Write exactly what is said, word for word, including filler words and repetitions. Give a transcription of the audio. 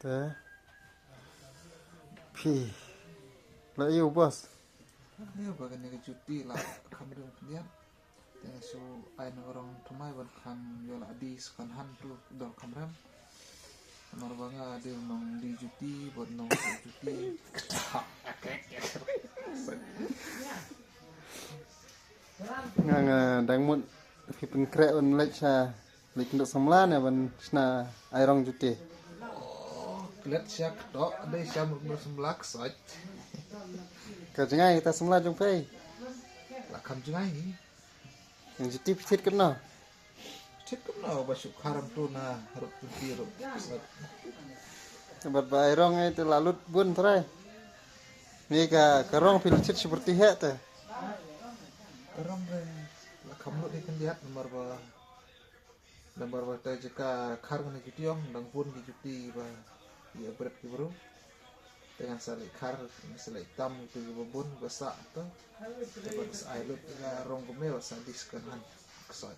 Te phi la ïoh, boss? Ïoh ba kane ka juti la kham rim khyndiat. Te nga shu ai na ka rong thymmai ban khang ïoh la die second hand tu dor kham rem. Namar ba nga die nong die juti bad nong shu juti. Nga nga dang mut phi pynkhreh ban leit sha leit kynduh samla ne ban shna ai rong juti. Klet sha ktok dei sha mut mut samla ksot. Ka jngai ta samla jong phi. La kham jngai hi. Yang juti phi thied kumno? Thied kumno ba shu kharam tu na rup juti rup ksot. Bad ba ai rong ai te la lut bun trai. Ni ka ka rong phi la thied shu pyrti heh te. Ka rong re la kham lut hi khyndiat namar ba namar ba te jaka khar kane juti ong dang bun ki juti ba ïa bret ki bru. Te ngan sa leit khar ngan sa leit tam ki ba bun ba sah to. Te ba sa ai lut ka rong kmie ba sa die second hand ksot.